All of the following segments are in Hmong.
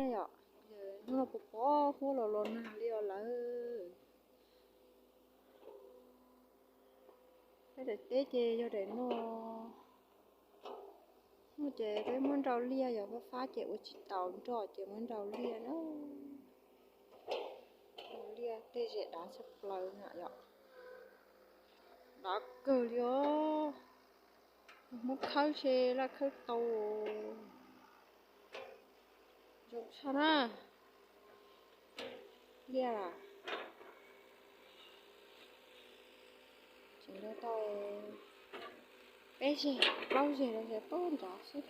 Yom, hnub no pos pos huab los los nag li os lawm. Peb daim teb ces yog daim no. Hnub no ces peb muab nrau liaj, yog fab fab ces ua tsis taus nroj ces muab nrau liaj na. Nrau liaj tej zem dav tshaj plaws na yom. Dav kawg li os. Muab khawb se laj khawb tau. Zoo tshaj na. Liaj tseem nrau tau peb zeg plaub zeg los ces pab nrad xwb.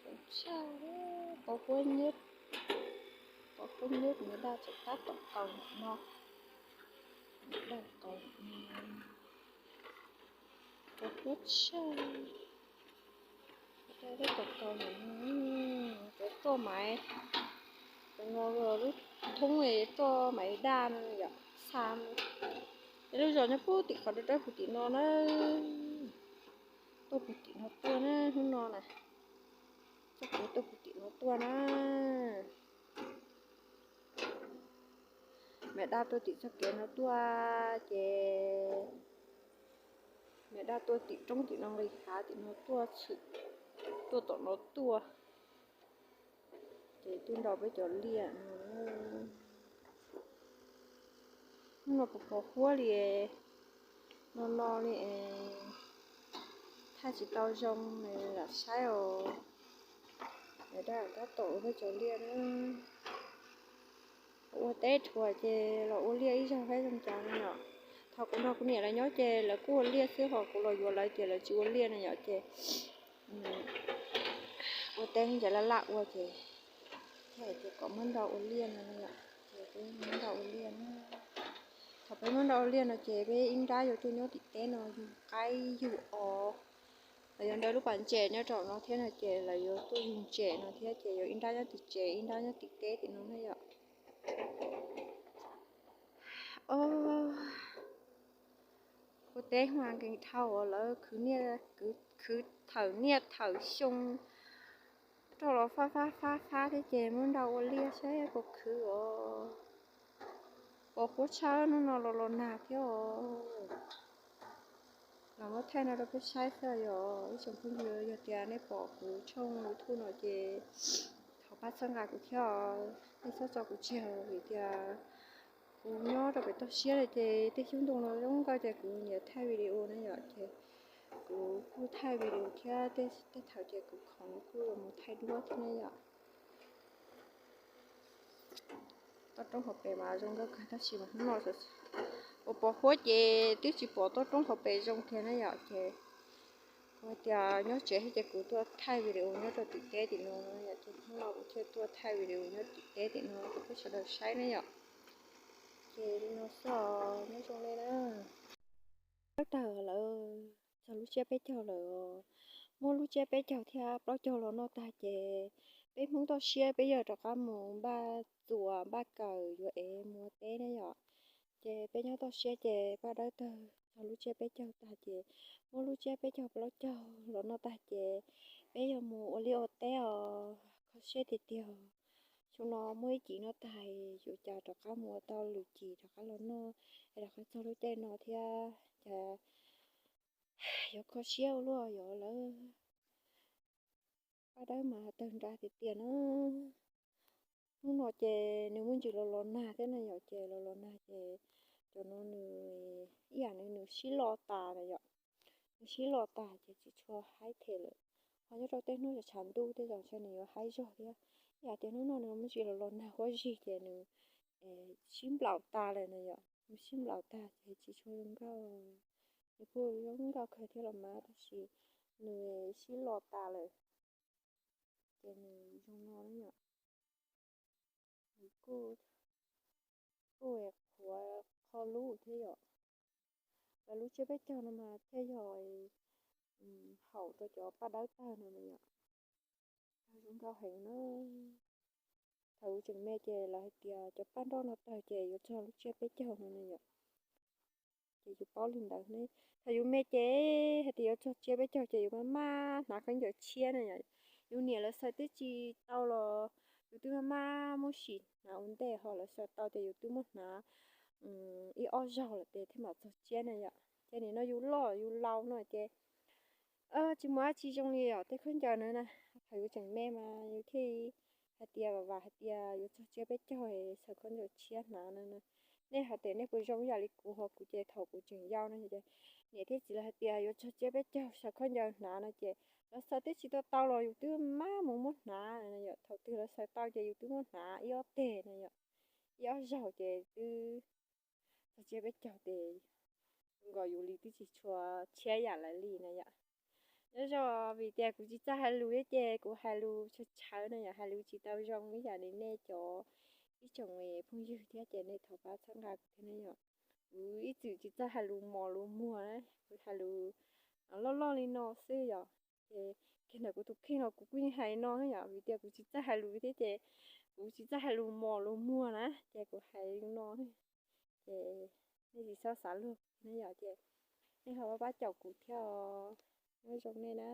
Zoo tshaj, pos huab nyuj, pos huab nyuj kuv niam daj tseem tab tom kaus no, daj kaus, pos huab tshaj. Tab tom kaus no, cov roj maiv, cov no lub thoob roj maiv daj no yom, xa. Peb lub zos nyob puag tim qhov dawb dawb puag tim no na. Tuaj puag tim no tuaj na hnub no na. Txoj kev tuaj puag tim no tuaj na. Maiv daj tuaj tim txoj kev no tuaj ces, maiv daj tuaj tim roob tim no nqis hav tim no tuaj txhwm, tuaj tom no tuaj. Ces tuaj nrau peb cov liaj no. Hnub no pos pos huab li no no li, thaij tsis tau zoo nws lam saib os. Maiv daj tab tom ua peb cov liaj na. Ua teb rhuav ces los ua liaj ib zaug thiab zoo cas no yom. Thaum kuv nrog kuv niam lawv nyob ces lawv kuj ua liaj xwb, ho kuv los yuav lawv ces lawv tsis ua liaj no yom ces ua teb ncav laj laj ua ces, thiaj hais tias kom muab nrau ua liaj no yom. Ces peb muab nrau ua liaj na. Thaum peb muab nrau ua liaj no ces peb ib nrab yuav tuaj nyob tim teb no yug qaib yug os. Lawv yuav nrau lub pas ntses nyob rau no thiab no ces lawv yuav tuaj yug ntses no thiab ces yuav ib nrab nyob tim tsev ib nrab nyob tim teb tim no na yom. Ua teb mas nkees dhau os, lawv khwv niaj, khwv thawm niaj thawm xyoo rau los fab fab fab fab thiab ces muab nrau ua liaj saib puas khwv os. Pos huab tshaj hnub no los los nag thiab os. Los muab thaij no rau peb saib xwb yom ib tsoom phooj ywg. Yog tias nej pom kuv tshooj YouTube no ces thov pab txhawb nqa kuv thiab os. Nej txhob tso kuv tseg vim tias kuv nyob rau pem toj siab lawm ces tej xyoob ntoo no zoo nkauj ces kuv nyiam thaij video na yom ces kuv kuj thaij video thiab tej thaum ces kuv khoom kuj mus thaij duab thiab na yom. Toj roob hauv pes mas zoo nkauj kawg tab sis mas hnub no pos pos huab ces twb tsis pom toj roob hauv pes zoo kiag na yom ces kuv hais tias nyob tsev thiab ces kuv tuaj thaij video nyob rau tim teb tim no yom ces hnub no kuv thiaj tuaj thaij video nyob tim teb tim no rau peb sawv daws saib na yom. Ces li no xwb os, nyob zoo nej na. Dawb tawg lawm, txog lub tsiab peb caug lawm. Muab lub tsiab peb caug thiab plaub caug los noj tag ces peb Hmoob toj siab peb yuav rov qab mus npaj txuas npaj kawm yuav ev mus ua teb na yom. Ces peb nyob toj siab ces paj dawb tawg txog lub tsiab peb caug tag ces muab lub tsiab peb caug plaub caug los noj tag ces peb yuav mus ua liaj ua teb os. Kho siab tiag tiag, xyoo no muaj ib cim noj tag yuav cas rov qab mus ua tau lwm cim rov qab los noj es rov qab txog lub caij no thiab cas yuav kho siab ua luaj yom lawm. Paj dawb mas tawg nra tiag tiag na. Hnub no ces nws muaj ntsis los los nag thiab na yom ces los los nag ces cov no nws ib yam nws nws sib lo tas na yom. Nws sib lo tas ces tsis tshua haib them lawm. Ho nyob rau tej hnub tshav ntuj tej zaum ntshe nws yuav haib zog thiab. Ib yam tias hnub no nws muaj ntsis los los nag huab zig ces nws sib nplaum tas lawm na yom. Nws sib nplaum tas ces tsis tshua zoo nkauj. Nws kuj zoo nkauj kawg thiab los mas tab sis nws sib lo tas lawm. Ces nws zoo no na yom. Nws kuj, kuj qhuav qho lub thiab yom. Lawv lub tsiab peb caug no mas thiaj yog haum rau cov paj dawb tawg no na yom. Zoo nkauj heev na. Thaum kuv tseem me ces lawv hais tias cov paj nroj no tawg ces yuav txog lub tsiab peb caug no na yom. Ces yus paub li ntawd ne. Thaum yus me ces hais tias yuav txog tsiab peb caug ces yus maj maj hnav khaub ncaws tshiab na yom. Yus niam lawv xaws twb tsis tau los yus twb maj maj muab sim hnav ua ntej ho lawv xaws tau ces yus twb muab hnav ib ob zaug lawm ces thiaj mam txog tsiab na yom. Ces nim no yus loj yus laus no ces tsis muaj dab tsi zoo li yom, tej khaub ncaws na. Thaum yus tseem me mas yus thiaj hais tias vam vam hais tias yuav txog tsiab peb caug xaws khaub ncaws tshiab hnav no. Nej hais tias nej puas zoo ib yam li kuv, ho kuv ces thaum kuv tseem yau no ces niam thiab txiv lawv hais tias yuav txog tsiab peb caug xaws khaub ncaws hnav no ces lawv xaws twb tsis tau tau los yus twb maj mus muab hnav yom. Thaum twg lawv xaws tau ces yus twb muab hnav ib ob teg na yom, ib ob zaug ces twb txog tsiab peb caug ces nkaus yus li twb tsis tshua tshiab yam lawv li na yom. Nyob zoo, vim tias kuv tsis txawj hais lus thiab ces kuv hais lus tshawv tshawv na yom, hais lus tsis tau zoo ib yam li nej cov ib tsoom phooj ywg thiab ces nej thov pab txhawb nqa kuv thiab na yom. Kuv ib txwm tsis txawj hais lus mos lus muag na, kuv hais lus loj loj li no xwb yom. Ces kiag ntawm kuv tus kheej los kuv kuj yeej hais li no yom, vim tias kuv tsis txawj hais lus thiab ces kuv tsis txawj hais lus mos lus muag na ces kuv hais li no. Ces nej tsis txhob xav luag na yom, ces nej ho pab pab caum kuv thiab os. Nyob zoo nej na.